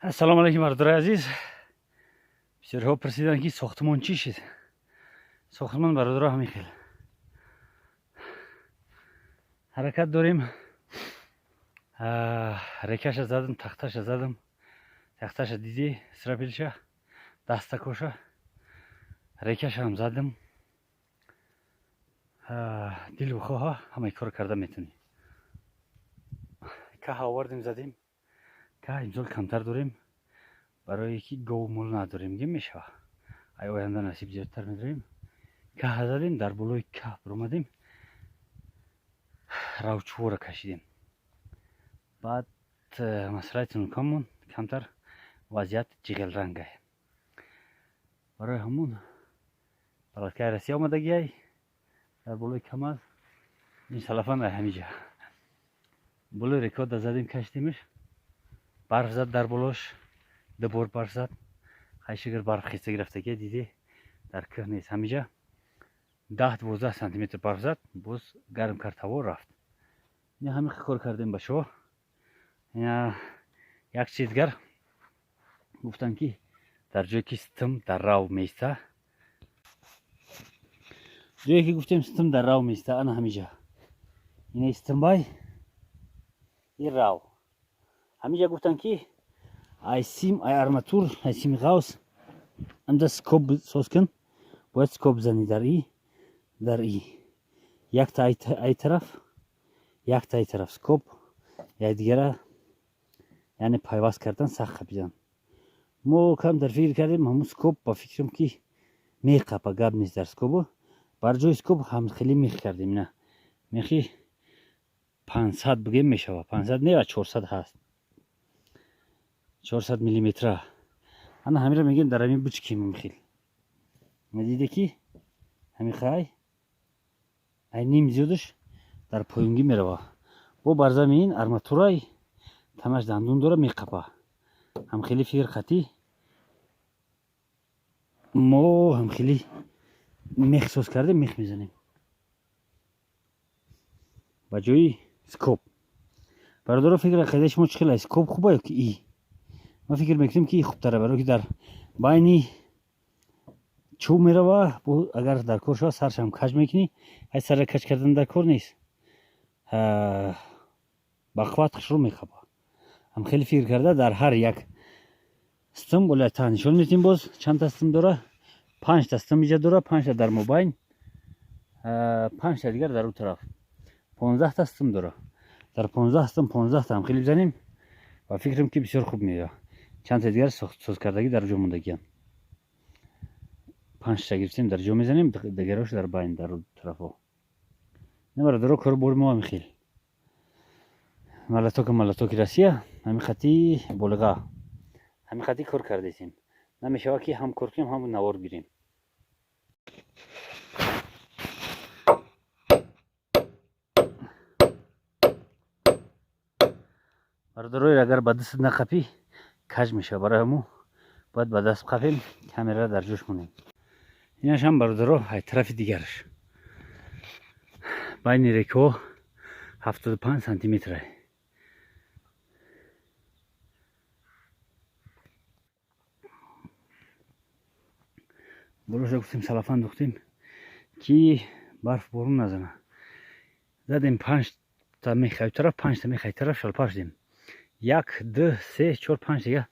Ассалому алайкум, бародарои азиз. Бисёриҳо пурсиданд, ки сохтмон чӣ шид. Сохтмон, бародаро, ҳамин хел ҳаракат дорем. Рекаша задам, тахташа задам, тахташа дидӣ, стропилша, дастакоша, рекашаам задам. Дил бихоҳа, ҳамаи кор карда метавонӣ. Каҳа овардем, задем. Каҳ имсол камтар дорем, барое ки гов мол надорем, гим мешава. Ай оянда насиб зиёдтар медорем. Каҳа задем, дар болои каҳ биромадем, равчувора кашидем. Баъд масъалаи тунукамон камтар вазъият ҷиғелрангай. Барои ҳамун палаткаи Россия омадагиай, дар болои камаз ин салафан ай ҳамиҷа болои рекода задем, кашидемш. Барф зад дар болош, ду бор барф зад. Хайшигир, барф хеста гирифтагия, диде, дар кӯҳ нест. Ҳамиҷа 10-12 сантиметр барф зад, боз гарм кард ҳаво, рафт. Ина ҳамин кор кардем ба шумо. Як чиз дигар гуфтам, ки дар ҷое ки стим дар рав меиста, ҷое ки гуфтем стим дар рав меиста, ана ҳамиҷа ина стимбай и рав ҳамиҷа гуфтам, ки ай сим, ай арматур, ай сими ғавс анда скоб соз кун, бояд скоб зани дар и якта ай тараф, якта ай тараф скоб, якдигара яъне пайваст кардан, сахт қапидан. Мо кам дар фикр кардем, ҳамун скоб ба фикрам, ки меқапа, гап нест дар скобо. Бар ҷои скоб ҳамхелӣ мех кардем. Ина мехи 500 бигем мешава, 500 не, 400 ҳаст, 400 миллиметра. Ана ҳамира мегӯем, дар ҳамин бучким хел диде, ки ҳами хай ай ним зиёдаш дар поёнгӣ мерава, бо бар замин арматурай танаш дандун дора, меқапа. Ҳамхели фикр қатӣ мо ҳамхели мех соз кардем, мех мезанем ба ҷои скоб. Бародаро, фикр ақидаи шумо чӣ хел? Скоб хуба ё ки и? Ма фикр мекунем, ки и хубтара, барое ки дар байни чӯб мерава. Агар дар кор шава, саршам каҷ мекунӣ. Ай сара каҷ кардан дар кор нест, ба қувват хушрӯ мехапа. Ҳам хеле фикр карда, дар ҳар як стим бола та нишон метем. Боз чандта стим дора? Панҷта стим иҷа дора, панҷта дар мобайн, панҷта дигар дар ӯ тараф, 15та стим дора. Дар 15 стим 15та ҳам хеле бизанем, ва фикрам, ки бисёр хуб меояд. Чандта дигар созкардагӣ дар ҷо мондагиям, панҷта гирифтем, дар ҷо мезанем, дигарош дар байн, дар тарафҳо. Не, бародаро, кору бори мо ҳамин хел. Молотока, молотоки Россия, ҳамин хати болиға, ҳамин хати кор кардесем. Намешавад, ки ҳам кор кунем, ҳам навор гирем. Бародарои, агар ба дастат нақапӣ, каҷ мешавад. Барои ҳамун бояд ба даст қапем, камера дар ҷош монем. Инашам, бародаро, ай тарафи дигараш, байни рекҳо 75 сантиметра. Болоша гуфтем, салафан духтем, ки барф борун назана. Задем панҷта мех ай тараф, панҷта мех ай тараф, шалпар шудем. Як, ду, се, чор, панҷ дига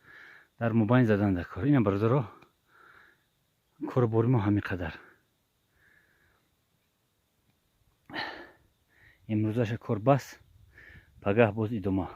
дар мобайн задан дар кор. Ина, бародаро, кору бори мо ҳамин қадар. Имрӯзаша кор бас, пагаҳ боз идома.